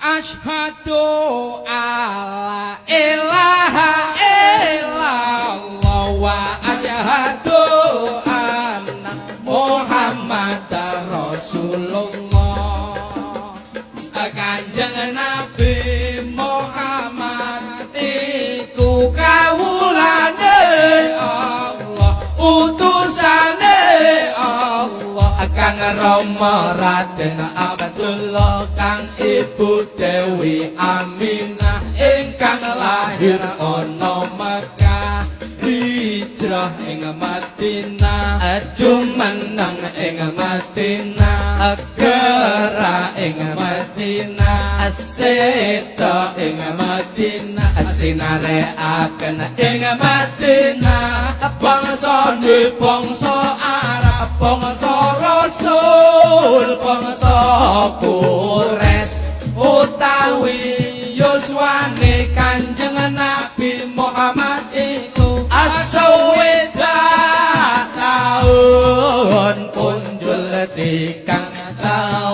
Asyhadu alla ilaha illallah wa asyhadu anna Muhammadar Rasulullah. Kanjeng Nabi Muhammad iku kawulane Allah, utusane Allah. Kang Rama Raden Abdullah, kang Ibu Dewi Aminah, ingkang lahir ana Mekah, hijrah ing Madinah, jumeneng ing Madinah, gerak ing Madinah, seda ing Madinah, sinareaken ing Madinah. Bangsane bangsa Arab, bangsa Rasul, bangsa Quraisy, utawi yuswane Kanjeng Nabi Muhammad iku 60 taun punjul 3 taun.